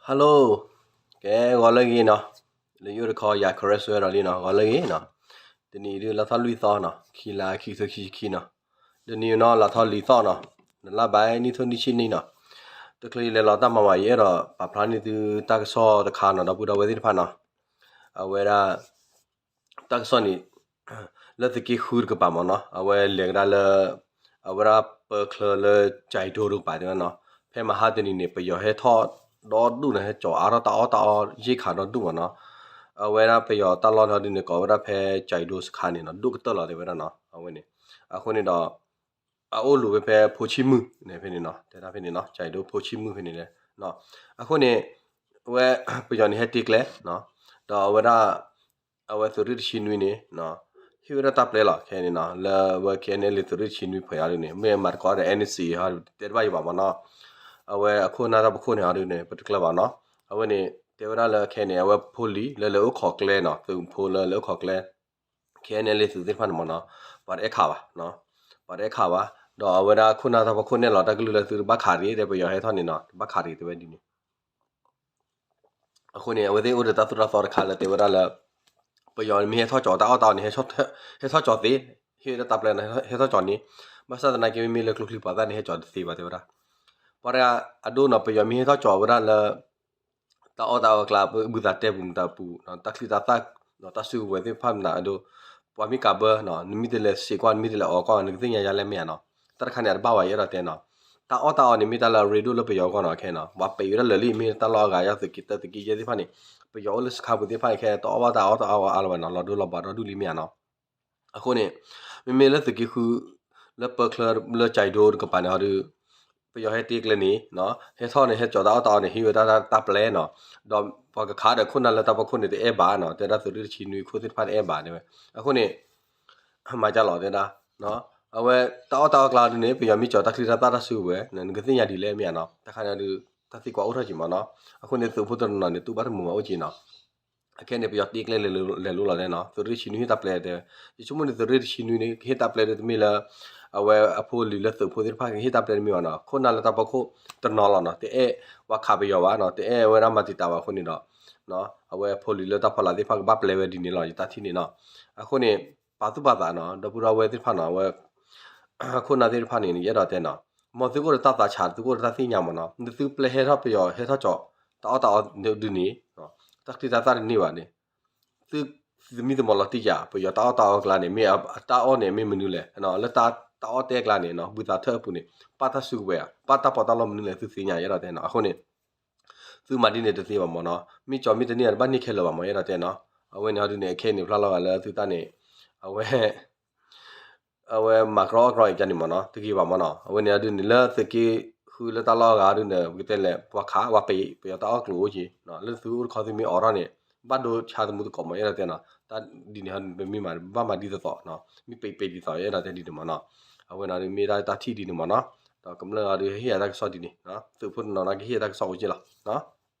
Hello, ကဲ ဂီၤလၢအဂ့ၤနီၤ, လၢယအိၣ်တခီ ယၤ Chris ဝဲဒီးလံနီၤ, ဂီၤလၢအဂ့ၤနီၤ, တနံၤအံၤဒုး လါထီၣ်လွံၢ်သီနီၤ, ခံလါ ခံကထိခံဆံခံနီၤ, တနံၤအံၤနီၤ လါထီၣ်လွံၢ်သီနီၤ, နလါဘၣ်နံၣ်ထိၣ်နံၣ်ဆံနံၣ်နီၤ, တချုးယလဲၤလီၤတၢ်မၤဘၣ် ယအဲၣ်ဒိးပာ်ဖျါန့ၢ်သုတၢ်ကစီၣ်တခါနီၤ ဒီပုၢ်ဒီဝဲၢ်သ့ၣ်တဖၣ်နီၤ, အဝဲဒၣ် တၢ်ကစီၣ်န့ၣ် လၢသုးက့ဃုတကပၤမ့ၢ်နီၤ, အဝဲလဲၤကဒါလၢ အဝဲဒၣ်ပၢချၢလၢကၠဲးဒိတကပၤတဲဝဲနီၤ, ဖဲမဟါတနံၤန့ၣ် ပယီၤဟဲထီၣ်ဒီဒူၣ်နီၤ, ဟဲကၠီၤအါထီၣ်တၢ်အီၣ်တၢ်အီယ့ၢ်ခးဒီဒူၣ်မ့ၢ်နီၤ, အဝဲဒၣ်ပယီၤတၢ်လီၢ်န့ၣ်ဒုးန့ၣ် ကိးဝဲဒၣ်ဖဲကၠဲးဒိစခါန့ၣ်နီၤ, ဒိၣ်ကတၢၢ်လီၤတဲဝဲဒၣ်နီၤ, အဝဲန့ၣ် အဃိန့ၣ်ဒီး အအိၣ်လူၤဝဲဖဲဖိဆံမုၢ်န့ၣ်ဖဲန့ၣ်နီၤ, တဲဒၣ်ဖဲန့ၣ်နီၤ, ကၠဲးဒိဖိဆံမုၢ်ဖဲန့ၣ်လဲၣ်, အဃိန့ၣ် အဝဲ ပယီၤန့ၣ်ဟဲတ့ကျဲ ဒီးအဝဲဒၣ် အဝဲသုးရ့ၣ်တဆံနွံန့ၣ် ဟ့ၣ်ဝဲဒၣ်တၢ်ပျဲလီၤခဲအံၤန့ၣ်နီၤ, လၢအဝဲ KNLA သုးရ့ၣ်တဆံနွံဖဲအံၤဒုးန့ၣ် မ့ၢ်မၤသကိးဒီး NCA ဟီဒုး တဲတဘၣ်ယံၤဘၣ်မ့ၢ်နီၤ, အဝဲအခိၣ်နၢ်တၢ်ဖီခိၣ်န့ၣ်ဟီဒုးန့ၣ် ပတကျၢၤဘၣ်နီၤ, အဝဲန့ၣ် တဲဝဲဒၣ်လၢခဲအံၤန့ၣ် အဝဲဖိလံၤလၢလဲၤအိၣ်ခိးကျဲနီၤ, သုးဖိလၢလဲၤအိၣ်ခိးကျဲ KNLA သုးသ့ၣ်တဖၣ်န့ၣ်မ့ၢ်နီၤ, ပှၤတအဲၣ်ခးဘၣ်, ပှၤတအဲၣ်ခးဘၣ်, ဒီးအဝဲဒၣ်ခိၣ်နၢ်တၢ်ဖီခိၣ်နဲၣ်လီၤတၢ်ကလုၢ်လၢသုတဘၣ်ခးတဂ့ၤ, ဒီးပယီၤဟဲထီၣ်န့ၣ်နီၤ တဘၣ်ခးတဂ့ၤတဲဝဲဒ်န့ၣ်, အဃိန့ၣ် အဝဲသ့ၣ်အိၣ်ဒီးတၢ်သိၣ်တၢ်သီတခါလၢတဲဝဲဒၣ်လၢ ပယီၤမ့ၢ်ဟဲထီၣ်ကၠီၤတၢ်အီၣ်တၢ်အီန့ၣ် ဟဲထီၣ်ကၠီၤသ့, ဟ့ၣ်ဝဲဒၣ်တၢ်ပျဲနီၤ, ဟဲထီၣ်ကၠီၤန့ၣ်, ဘၣ်ဆၣ်သနာ်က့မ့မ့ၢ်လၢကျိချံပှၤသၣ်န့ၣ် ဟဲကၠီၤတသ့ဘၣ်တဲဝဲဒၣ်, ပှၤတဂၤအဒိနီၤ ပယီၤမ့ၢ်ဟဲထီၣ်ကၠီၤဝဲဒၣ်လၢ တၢ်အီၣ်တၢ်အီအကျါ ဘုသးတဲပူၤမတၤပူၤ တၢ်ချံတၢ်သၣ် တၢ်စုကဝဲၤသ့ၣ်တဖၣ်မတၤအဒိ, ပှၤမ့ၢ်ကးဘၢ နမ့ၢ်တလဲၤစံးကွၢ် နမ့ၢ်တလဲၤအီၣ်ကွၢ် နကသ့ၣ်ညါယါလဲၣ်မ့ၢ်ဧါနီၤ, တၢ်တခါန့ၣ် အတဘၣ်ဝဲယအဲၣ်ဒိးတဲနီၤ, တၢ်အီၣ်တၢ်အီန့ၣ် မ့ၢ်တၢ်လၢအရ့ဒိၣ်လၢပယီၤအဂီၢ်နီၤ, ခဲနီၤ ပှၤပံးဝဲဒၣ်လၢာ်လံ မ့ၢ်တၢ်လီၢ်အဂၤ ယသုးက့တၢ သုးက့ယဲၢ်သ့ၣ်တဖၣ်န့ၣ်, ပယီၤအိၣ်လၢစခါပူၤသ့ၣ်တဖၣ်န့ၣ် ခဲတအီၣ်ဘၣ်တၢ်အီၣ်တၢ်အီအါလၢၤဘၣ်နီၤ, လီၤဒိလီၤဘှးဒီဒူၣ်လံမ့ၢ်ဧါနီၤ အဃိန့ၣ် မ့မ့ၢ်လၢသုးက့ဃု လၢပၢချၢလၢကၠဲးဒိတကပၤန့ၣ်ဟီဒုး ပယီၤဟဲတ့ကျဲန့ၣ် ဟဲထီၣ်န့ၣ် ဟဲကၠီၤတၢ်အီၣ်တၢ်အီန့ၣ် ဟ့ၣ်ဝဲဒၣ်တၢ်ပျဲနီၤ, ဒီးပှၤကခးဒီးခိၣ်နၢ်လၢတၢ်ဖီခိၣ်န့ၣ် တအဲၣ်ဘၣ်နီၤ, တဲဒၣ်သုးရ့ၣ်တဆံနွံခိၣ်သ့ၣ်တဖၣ်တအဲၣ်ဘၣ်တဲဝဲ, အဃိန့ၣ် မၤကၢ်လီၤတဲဒၣ် အဝဲတၢ်အီၣ်တၢ်အီကျါဒုးန့ၣ် ပယီၤမ့ၢ်ကၠီၤတၢ်ချံတၢ်သၣ်တၢ်စုကဝဲၤ နကသ့ၣ်ညါဒ်လဲၣ်မ့ၢ်ဧါနီၤ, တၢ်ခါန့ၣ်ဒုး တၢ်သံကွၢ်အိၣ်ထီၣ်က့ၤမ့ၢ်နီၤ, အဃိန့ၣ်သုးဖိတနီၤနီၤန့ၣ် တူၢ်ဘၣ်တမုာ်ဘၣ်အိၣ်က့ၤနီၤ အခဲန့ၣ် ပယီၤတ့ကျဲလဲၤလိၤလီၤတဲနီၤ, သုးရ့ၣ်တဆံနွံဟ့ၣ်တၢ်ပျဲလၢ လဲၤလိၤလီၤတဲနီၤ, သုးရ့ၣ်တဆံနွံဟ့ၣ်တၢ်ပျဲတဲ, ယဆိကမိၣ်န့ၣ် သုးရ့ၣ်တဆံနွံန့ၣ် ကဟ့ၣ်တၢ်ပျဲဒ်တမ့ၢ်လၢ အဝဲအဖိလံၤလၢသုးဖိသ့ၣ်တဖၣ်ကဟ့ၣ်တၢ်ပျဲတမ့ၢ်ဘၣ်နီၤ, ခိၣ်နၢ်လၢတၢ်ဖီခိၣ်တနီၤလီၤနီၤ, တအဲၣ်ဝဲခးပယီၤဘၣ်နီၤ, တအဲၣ်ဝဲဒၣ်မၤတံာ်တာ်ဘၣ်အဃိန့ၣ်ဒီး အဝဲအဖိလံၤလၢတၢ်ဖီလာ်သ့ၣ်တဖၣ်ကဘၣ်ပျဲဝဲဒ်န့ၣ်လီၤ, ယတၢ်ထံၣ်န့ၣ်နီၤ, အဃိန့ၣ် ပာ်သူၣ်ပာ်သးနီၤ, ဒီပုၢ်ဒီဝဲၢ်သ့ၣ်တဖၣ်နီၤ, အဝဲ ခိၣ်နၢ်သ့ၣ်တဖၣ်န့ၣ် ယအဲၣ်ဒိးတဲနီၤ, မ်သုကအိၣ်ဒီးတၢ်သးဆး သုကအိၣ်ဒီးတၢ်သ့ၣ်ညါမ့ၢ်နီၤ, သုပျဲဟဲထီၣ်ပယီၤ ဟဲထီၣ်ကၠီၤ တၢ်အီၣ်တၢ်အီဒုးန့ၣ် တၢ်ချံတၢ်သၣ်တန့ၢ်ဘၣ်န့ၣ်, သုသမံသမိးလီၤတံၢ်ယၤ ပယီၤတၢ်အီၣ်တၢ်အီအကျါန့ၣ် မ့ၢ်အတၢ်အီၣ်န့ၣ် မ့ၢ်မနုၤလဲၣ်, လၢတၢ်အီၣ်တဲအကျါန့ၣ် ဘုသးထၢၣ်အပူၤန့ၣ် ပၢ်တၢ်စုကဝဲၤဧါ ပၢ်တၢ်ပီးတၢ်လီမနုၤလဲၣ် သုသ့ၣ်ညါ ယအဲၣ်ဒိးတဲနီၤ, အဃိန့ၣ် သုမၤဒ်န့ၣ်တသ့ဘၣ်မ့ၢ်နီၤ, မ့ၢ်ကၠီၤမ့ၢ်တန့ၢ် တဘၣ်န့ၢ်ခဲလၢာ်ဘၣ်မ့ၢ် ယအဲၣ်ဒိးတဲနီၤ, အဝဲန့ၣ်ဟီဒုးန့ၣ် အခဲအံၤန့ၣ် ဖျါလီၤဂာ်လၢသုတၢ်န့ၣ် အဝဲ အဝဲမၤကရီအီၣ်ကရီအံၤကန့ၣ်မ့ၢ်နီၤ တဂ့ၤဘၣ်မ့ၢ်နီၤ, အဝဲန့ၣ်ဟီဒုးန့ၣ် လၢသုးက့ဃုလၢတၢ်လီၢ်အဂၤဟီဒုးန့ၣ် ပကတဲလဲၣ် ပှၤခး ပှၤပံး ပယီၤတၢ်အီၣ်ကျိၤအိၣ်က့ၤ လၢသုအိၣ်တခီသုမ့ၢ်အိးထီၣ်န့ၣ် ဘၣ်ဒိဆါသမူသကိးမ့ၢ် ယအဲၣ်ဒိးတဲနီၤ, တၢ်ဒ်န့ၣ်ဟီဒုး ပမ့ၢ်မၤ ဘၣ်မၤဒ်သိးသိး မ့ၢ်ပံးပံးဒ်သိး ယအဲၣ်ဒိးတဲဒ်န့ၣ်မ့ၢ်နီၤ, အဝဲန့ၣ်ဒုးမ့ၢ်ဒၣ်တၢ်ထံၣ်ဒ်န့ၣ်မ့ၢ်နီၤ, ဒီးကမျၢၢ်ဟီဒုးဟ့ၣ်ယၤတၢ်ကစီၣ်ဒ်န့ၣ် သုးဖိတနီၤနီၤကဟ့ၣ်ယၤတၢ်ကစီၣ်အိၣ်က့ၤလီၤ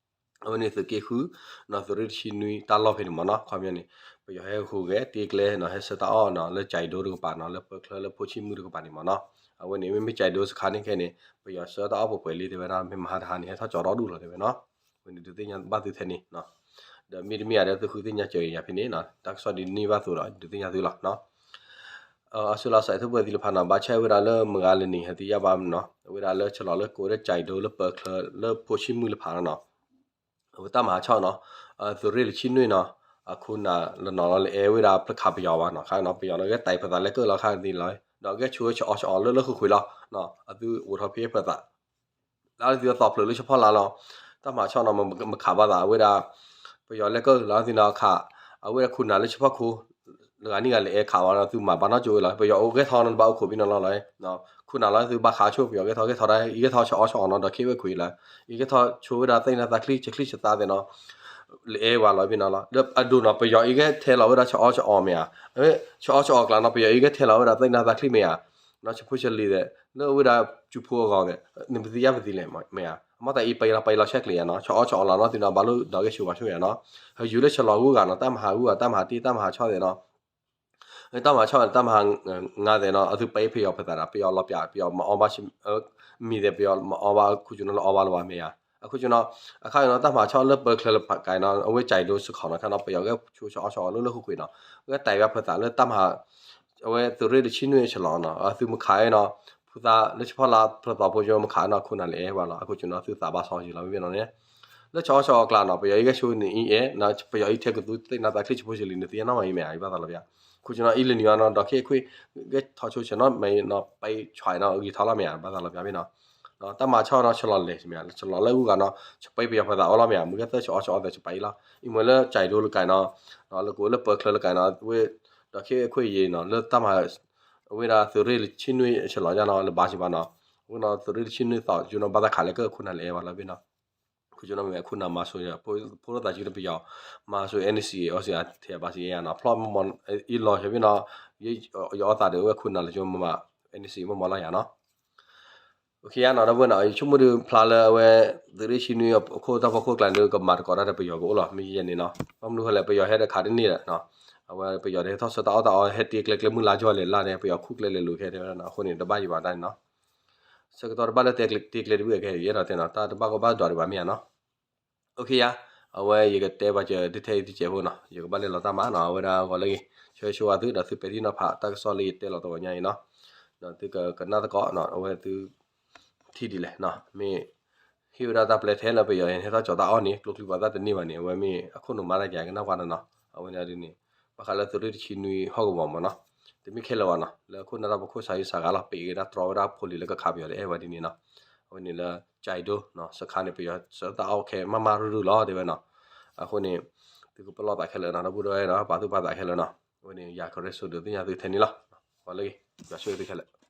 အဝဲန့ၣ်သုးက့ဃု နီၢ်သုးရ့ၣ်တဆံနွံတၢ်လီၢ်ဖဲန့ၣ်မ့ၢ်နီၤ, ခီပညီန့ၣ် ပယီၤဟဲဟူးဂဲၤတ့ကျဲနီၤ, ဟဲဆှၢတၢ်အီၣ်နီၤ လၢကၠဲးဒိတကပၤနီၤ, လၢပၢချၢလၢဖိဆံမုၢ်တကပၤန့ၣ်မ့ၢ်နီၤ, အဝဲန့ၣ် မ့မ့ၢ်ကၠဲးဒိစခါန့ၣ်ခဲန့ၣ် ပယီၤဆှၢတၢ်အီၣ်ပှဲၤပှဲၤလံတဲဝဲဒၣ် မ့ၢ်မဟါတဟါန့ၣ် ဟဲထီၣ်ကၠီၤဒီဒူၣ်လီၤတဲဝဲနီၤ, အဝဲန့ၣ်ဒုးသ့ၣ်ညါဘၣ်သုထဲန့ၣ် ဒီးမ့တမ့ၢ်ဧါဒီးသုဃုသ့ၣ်ညါစၢၤအံၤယၤဖဲန့ၣ်နီၤ, တၢ်ကစီၣ်ဒ်န့ၣ်ဘၣ်သုဒီး ဒုးသ့ၣ်ညါသုလီၤ အဆူၣ်လီၤစဲး ထူၣ်ပှဲၤသံလၢဖးနီၤ, ဘၣ်ဆၣ်ဝဲဒၣ်လၢမုၢ်ဂၤလၢနံၤဟဲသံယါဘၣ်နီၤ, ဝဲဒၣ်လၢဆလီၤလၢကိးဝဲဒၣ်ကၠဲးဒိလၢပၢချၢလၢဖိဆံမုၢ်လၢဖးနီၤ, အဝဲတၢ်မၤဟးဆီၣ်နီၤ, သုးရ့ၣ်လၢဆံနွံနီၤ, အခိၣ်နၢ်လၢနီၤလီၤလၢအဲၣ်ဝဲဒၣ်ဖျၢၣ်ခးပယီၤဘၣ်နီၤ, ခါနီၤ ပယီၤနီၤ ဂဲၤတဲာ်ပသးလဲၤကၢၣ်လီၤခါဒ်လီၤ, ဒီးဂဲၤဆိဝဲဆၢအီၣ်ဆၢအီၣ်လၢလၢဃုာ်ဃုာ်လီၤ, အသုအိၣ်ထီၣ်ဖဲပသး လၢသုအသီဖျၢၣ်လၢဆၢဖီလာ်လီၤ, တၢ်မၤဆီၣ်နီၤ မခးဘၣ်သး အဝဲဒၣ် ပယီၤလဲၤကၢၣ်လီၤသ့ၣ်နီၤခး, အဝဲဒၣ်ခိၣ်နၢ်လၢဆၢဖီခိၣ် လၢဂၤနံၣ်ဂၤလၢအဲၣ်ခးဝဲနီၤ သုမၤဘၣ်နီၣ်ကၠိဝဲလီၤ, ပယီၤအိၣ်ဂဲၤထီၣ်နီၤ တဘၣ်အိၣ်ခိးဘံနီၤလီၤလီၤ, ခိၣ်နၢ်လီၤသုဘၣ်ခးဆိ ပယီၤဂဲၤထီၣ်ဂဲၤထီၣ်ဒၣ် အံၤဂဲၤထီၣ်ဆၢအီၣ်ဆၢအီၣ်နီၤ ဒီးခ့ဝဲခွံလီၤ, အံၤဂဲၤထီၣ်ဆိဝဲဒၣ်သ့ၣ်နၢ်သးချံ ဆၢချံဆၢသးသ့ၣ်နီၤ လၢအဲၣ်ဝဲလီၤဘံနီၤလီၤ, ဒီးအဒိနီၤ ပယီၤအံၤဂဲၤထဲလီၤဝဲဒၣ်ဆၢအီၣ်ဆၢအီၣ်မ့ၢ်ဧါ, ဆၢအီၣ်ဆၢအီၣ်ကျါနီၤ ပယီၤအံၤဂဲၤထဲလီၤဝဲဒၣ်သ့ၣ်နၢ်သးချံမ့ၢ်ဧါ, နီၢ်ဆံဖိဆံလံၤသ့ၣ် လၢဝဲဒၣ်ကၠူဖိအဂီၢ်သ့ၣ် နပသံယါပသံလဲၣ်မ့ၢ်ဧါ, အမ့ၢ်တၢ်အံၤပယီၤပယီၤလီၤဆဲးကျိၤယါနီၤ ဆၢအီၣ်ဆၢအီၣ်လီၤနီၤ သုနီၤဘၣ်လိၣ်ဒီးဂဲၤဆိဘၣ်ဆိယါနီၤ, ဟယူၤလၢဆၢလီၤဂုၤဂၤနီၤ တၢ်မၤဟးဂုၤဂၤ တၢ်မၤဟးတ့ တၢ်မၤဟးဆီၣ်သ့ၣ်နီၤ တၢ်မၤဆီၣ် တၢ်မၤဟးငါသ့ၣ်နီၤ အသုပအ့ၣ်ပယီၤပသးဒီး ပယီၤလီၤပျး ပယီၤမၤအီဘၣ် မံၤသ့ၣ် ပယီၤမၤအီဘၣ် ခူၣ်ကၠူနီၤလၢအီဘၣ်လၢၤဘၣ်မ့ၢ်ဧါ, အဃိနီၤ အခါနီၤ တၢ်မၤဆီၣ်လၢပၢချၢလၢကဲနီၤ အဝဲကၠဲးဒိစခီနီၤ ခါနီၤ ပယီၤဂဲၤဆိဆၢအီၣ်ဆၢအီၤလၢလၢဃုကွံာ်နီၤ ဂဲၤတဲာ်ဘၣ်ဖၢသးလၢတၢ်မၤ အဝဲသုးရ့ၣ်တဆံနွံအဆလီၤနီၤ အသုမခးနီၤ ဖုသးလၢဆဖီလာ်ဖျၢၣ်သီဖိကမခးနီၤ ခိၣ်နၢ်လၢအဲၣ်ဝဲလီၤ အဃိနီၤ သုသးဘၣ်စီဆှံလီၤ မ့ၢ်နီၤန့ၣ် လၢဆၢအီၣ်ဆၢအီၤကျါနီၤ ပယီၤအံၤဂဲၤဆိန့ၣ်အံၤအဲၣ် ပယီၤအံၤထဲကသူသ့ၣ်နၤသးချ့ဆံဖိဆံလံန့ၣ် သ့ၣ်နီၣ်မးအံၤမ့ၢ် ဘၣ်သးလီၤပျါ ခိၣ်နီၤ အံၤလၢနံၤအနီၤ ဒီးခဲအံၤခွံ ဂဲၤထီၣ်ဆိဆဲးနီၤ မ့ၢ်နီၤ ပှဲၤဆွဲနီၤ ဂံၢ်ထီၣ်လီၤမ့ၢ် ဘၣ်သးလီၤပျါမ့ၢ်နီၤ တၢ်မၤဆီၣ်နီၤ ဆလီၤလဲၤမ့ၢ် ဆလီၤလၢအဂုၤအဂၤနီၤ ဆပှဲၤပယီၤဖၢသးအီၤလီၤမ့ၢ် မ့ၢ်ဂဲၤသၢဆၢအီၣ်ဆၢအီၣ်သဲးဆပှဲၤအံၤလီၤ အံၤမ့ၢ်လၢကၠဲးဒိလၢကဲနီၤ လၢကအိၣ်လၢပၢချၢလၢကဲနီၤ ဝဲ ဒီးခဲအံၤခွံအံၤနီၤ လၢတၢ်မၤ အဝဲဒၣ်သုးရ့ၣ်တဆံနွံအဆလီၤယါနီၤ လၢဘၣ်စံးဘၣ်နီၤ အဃိနီၤ သုးရ့ၣ်တဆံနွံသီ ယနီၤ ဘၣ်သးခးလဲၣ်ကခိၣ်နၢ်လၢအဲၣ်ဝဲလီၤမ့ၢ်နီၤ ခိၣ်နီၤမ့ၢ်ခိၣ်နၢ်မၤဆိ ဖိဒိၣ်သးစုလၢပယီၤ မၤဆိ NCA အီစံးအါထဲဘၣ်စံးယါနီၤ ဖျီၣ်မီၢ်မီၢ် အံၤလီၤဆဲးမ့ၢ်နီၤ ယအီသးဒီးအဝဲခိၣ်နၢ်လၢကမၤ NCA မီၢ်မီၢ်လီၤယါနီၤ အိၣ်ခ့ယါနီၤ ဒီပုၢ်ဝဲၢ်နီၤ ယဆိကမိၣ်ဒုးဖျါလၢအဝဲ သုးရ့ၣ်ဆံနွံအခိၣ်တၢ်ဖီခိၣ်ကျါန့ၣ် ကမၤသကိးတၢ်ဒီးပယီၤကအိၣ်လီၤ မ့ၢ်ယဲန့ၣ်နီၤ ဘၣ်မနုၤဃိလဲၣ် ပယီၤဟဲဒီးခးတန့ၢ်ဒီး အဝဲပယီၤဒီးဟဲထီၣ်ဆၢတၢ်အီၣ်တၢ်အီ ဟဲတ့ကျဲကျဲမုၢ်လါကၠီလဲၣ်လါန့ၣ် ပယီၤခူၣ်ကျဲလဲၤလိာ်ခဲထဲဝဲနီၤ အဃိန့ၣ် တဘၣ်ယံၤဘၣ်တၢ်န့ၣ်နီၤ ဆၢကတီၢ်တဘၣ်လၢတ့ကျဲတဘ့ၣ်ကဲ ယအဲၣ်ဒိးတဲနီၤ တၢ်တဘၣ်ကီဘၣ်ဒွးဒံးဘၣ်မ့ၢ်ဧါနီၤ အိၣ်ခ့ယါ အဝဲယကတဲဘၣ်ကတထံၣ်တစဲးဖိနီၤ ယကဘၣ်လဲၤလီၤတၢ်မၤနီၤ အဝဲဒၣ်ဂီၤလၢဂ့ၤ ဆၢဂ့ၤဆၢဝါသုဒီးသုပဲာ်ထံနီၤဖးတၢ်ကစီၣ်လၢယတဲလီၤသကိးညါအံၤနီၤ ဒီးသုကကနၣ်သကိးနီၤ အဝဲသု ထံၣ်ဒ်လဲၣ်နီၤ မ့ၢ် ဟ့ၣ်ဝဲဒၣ်တၢ်ပျဲထဲလၢပယီၤဟဲထီၣ်ကၠီၤတၢ်အီၣ်န့ၣ် ကျိချံပှၤသၣ်တန့ၢ်ဘၣ်န့ၣ် အဝဲမ့ၢ်အခိၣ်နူာ်မၤတၢ်ကဲကနၣ်ကွၢ်နီၤနီၤ အဝဲန့ၣ်ဒ်န့ၣ် ဘၣ်ဃးလၢသုးရ့ၣ်တဆံနွံဟီၣ်ကဝီၤမးနီၤ တမ့ၢ်ခဲလၢာ်ဘၣ်နီၤ လၢအခိၣ်နၢ်တၢ်ဖိခိၣ်ဆါဟံးဆါဂၤလီၤ ပ့ၤက့ၤဒၣ်တြီဝဲဒၣ်ဖိလံၤလၢကခးပယီၤလၢအဲၣ်ဝဲဒ်န့ၣ်နီၤ အဝဲန့ၣ်လၢ ကၠဲးဒိ စခါန့ၣ် ပယီၤစၢတၢ်အီၣ်ခဲမးမးရုၢ်ရုၢ်လီၤ တဲဝဲနီၤ အဃိန့ၣ် သုကပလီၢ်သးခဲလၢာ်နီၤ ဒီပုၢ်ဒီဝဲၢ်နီၤ ပာ်သူၣ်ပာ်သးခဲလၢာ်နီၤ အဝဲန့ၣ် ယၤကရၢဆိဒုးသ့ၣ်ညါသုထဲန့ၣ်လီၤ ဂီၤလၢဂ့ၤ ယွၤဆိၣ်ဂ့ၤသုခဲလၢာ်